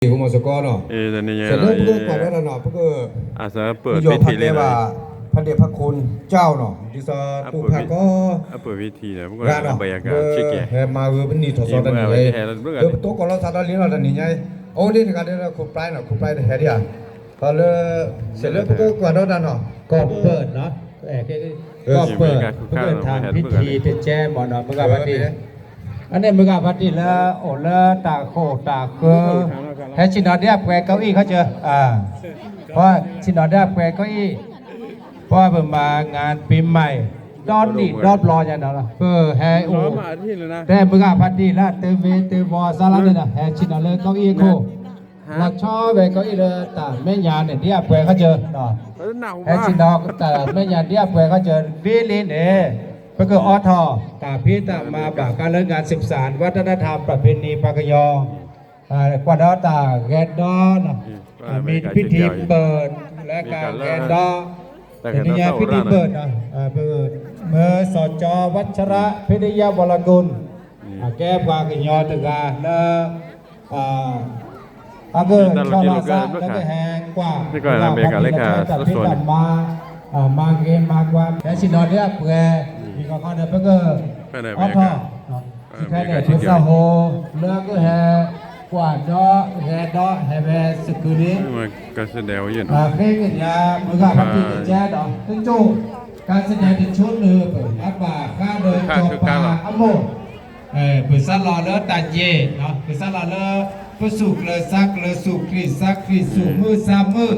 ဟိမီၤစကီနီၤ, စဲးလၢပကကွၢ်ဒီးတၢ်နီၤ ပက ပယီၤဖးတဲဘၣ် ဖးဒ့ၣ်ဖးခိၣ်ကၠီနီၤ ဒ်သိးတူၢ်ဖးကီ ဂၤနီၤ လၢဟဲမၤဂ့ၤပနံၣ်ထီၣ်သီတနံၣ်ညါအံၤ, ဒီးပတိၢ်ကီၢ်လီၤသးဒီးလံနီၤတနံၣ်ညါအံၤ, အအိၣ်ဒ်တဂၤဒီး ခိၣ်ပြဲနီၤ ခိၣ်ပြဲတဟဲဒံးဧါ, ဒီးလၢ စဲးလၢပကကွၢ်ဒီးတၢ်နီၤ ကီၢ်ပၢၢ်နီၤ ကီၢ်ပၢၢ် ပကထၢၣ်ထံထံတကဲမ့ၢ်နီၤ မုၢ်ဂၤဖါတံၢ် အန့ၣ်မုၢ်ဂၤဖါတံၢ်လၢအိၣ်လၢတၢ်ဃိာ်တၢ်ဃၢ, ဟဲဆ့ၣ်နီၤဒ်အပှဲၤကီၢ်အံၣ်ခီဆၢ, ပှၤဆ့ၣ်နီၤဒ်အပှဲၤကီၢ်အံၣ်, ပှၤပမၤ งานปีใหม่ ဒီနံၣ်ဒီဘျီညါနီၤ ပဟဲအိၣ် တဲမုၢ်ဂၤဖါတံၢ်လၢတမ့ၢ်တဘီစါလီၤန့ၣ်နီၤ ဟဲဆ့ၣ်နီၤလၢကီၢ်အံၣ်အခိၣ် လီၤဆီဝဲကီၢ်အံၣ်လၢတၢ်မဲာ်ညါန့ၣ် ဒ်အပှဲၤခီဆၢ, ဟဲဆ့ၣ်နီၤတၢ်မဲာ်ညါဒ်အပှဲၤခီဆၢ ဒ်လံန့ၣ် ပကအိးထီၣ်တၢ်ဖံးတၢ်မၤဘၣ်ဃးလၢ งานสืบสานวัฒนธรรมประเพณี ပှၤကညီ ကွၢ်ဒီးတၢ်ဂဲၤဒီနီၤ မ့ၢ် พิธีเปิด လၢကဂဲၤဒီ တနံၤညါ พิธีเปิด နီၤ မ့ၢ် စီၤကၠီၤဝံၤဆရး ဖိဒယါ ဝီၤလီၤကိၣ် အကဲပှၤကညီတဂၤလၢ အဂ့ၢ်ဆီလီၤစၢ် လၢကဟဲကွၢ် မၤဂ့ၤမၤကွၢ် ဟဲဆ့ၣ်နီၤဒ်အပှဲၤ မ့ၢ်ကီးခီဒီး ပကအိးထီၣ် စံးခဲန့ၣ် ပသးဟိ လၢကဟဲကွၢ်ဒီး ဂဲၤဒီ ဟဲဝဲစကုၤန့ၣ် ဃ့ကညး မုၢ်ဂၤဖါတံၢ်တကဲဒီး တကၠိၣ် การแสดงတဆိနုာ် အဘၣ်ဃးဒီးစီၤပၤအမိၢ် ပစးလီၤလၢတၢ်ယ့ၢ် ပစးလီၤလၢ ပစူၢ်ကျၢၤစါကျၢၤ စူၢ်ခရံာ်စါခရံာ် စူၢ်မုၢ်စါမုၢ်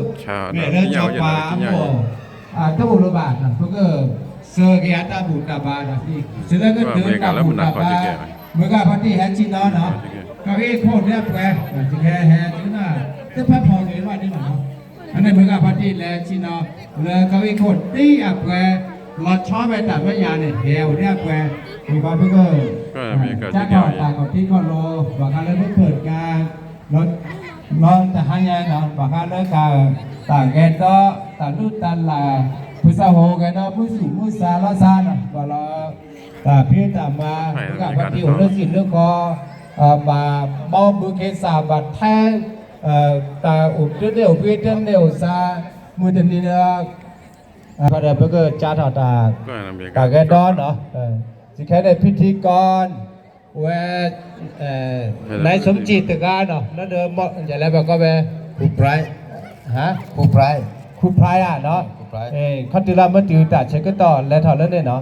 မ့ၢ်လၢစီၤပၤအမိၢ် တအိၣ်လၢၤဘၣ် ပကစၢၤက့ၤအတၢ်ဘူၣ်တၢ်ဘါဒီး စံးလၢကဒုးတၢ်ဘူၣ်တၢ်ဘါ မုၢ်ဂၤဖါတံၢ်ဟဲဆ့ၣ်နီၤနီၤ ကီၢ်အံၣ်ခိၣ်ဒ်အပှဲၤ ကဟဲဟဲ သ့ၣ်ဖးဖီက့ၤဘၣ်ဒ်နီၤ အန့ၣ်မုၢ်ဂၤဖါတံၢ်လဲၤဆ့ၣ်နီၤ လၢကီၢ်အံၣ်ခိၣ်ဒ်အပှဲၤ လီၤဆီဝဲတၢ်မဲာ်ညါန့ၣ် ဟဲအိၣ်ဒ်အပှဲၤ မ့ၢ်ကီးပက ကၢ်ထီၣ်တၢ်ခီၣ်ထံးခီၣ်လိၤ ဘၣ်ဃးလၢပဖုၣ်ကါ လီၤတဟါညါနီၤ ဘၣ်ဃးလၢ တၢ်ဂဲၤဒီ တၢ်လုၢ်တၢ်လၢ် ပသးဟိဂဲၤဒီ မုၢ်ဆူၣ်မုၢ်ဆါလီၤသးနီၤ ဘၣ်လီၤ တၢ်ဖံးတၢ်မၤ မုၢ်ဂၤဖါတံၢ်အိၣ်လၢစံၣ်လၢကီၢ် ဘၣ်ဘီဘုခ့စၢ် ဘၣ်ထဲ တၢ်အိၣ်တန့ၢ်အိၣ်ဘှံးတန့ၢ်အိၣ်စါ မုၢ်တနံၤဒီး ခီဒီးပကကၢ်ထီၣ်တၢ် တၢ်ဂဲၤဒီနီၤ စံးခဲန့ၣ် ဖံထံကီၢ် ဝဲ နၢ်စိမၠံၣ်တဂၤနီၤ လၢဒၢမီၢ် ယလဲၤဘၣ်ကီးဝဲ ခူပြဲ ခူပြဲ ခူပြဲဧါနီၤ ခီတုၤလၢမ့ၢ်တုၤတၢ်ဆၢကတီၢ်လဲၤထီၣ်လၢန့ၣ်နီၤ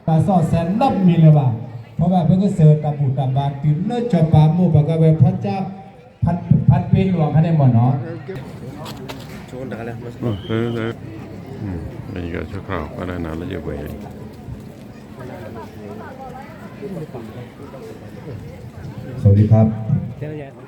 တၢ်စီၣ်ဆဲးနီတမံၤလၢၤဘၣ် ဖဲဘၣ်ပကစၢၤတၢ်ဘူၣ်တၢ်ဘါတုၤလၢစီၤပၤအမိၢ်ဘၣ်ကီးဝဲ ဖျါကၠၢ ဖးပ့လွီၢ်ခါန့ၣ်မ့ၢ်နီၤ สวัสดีครับ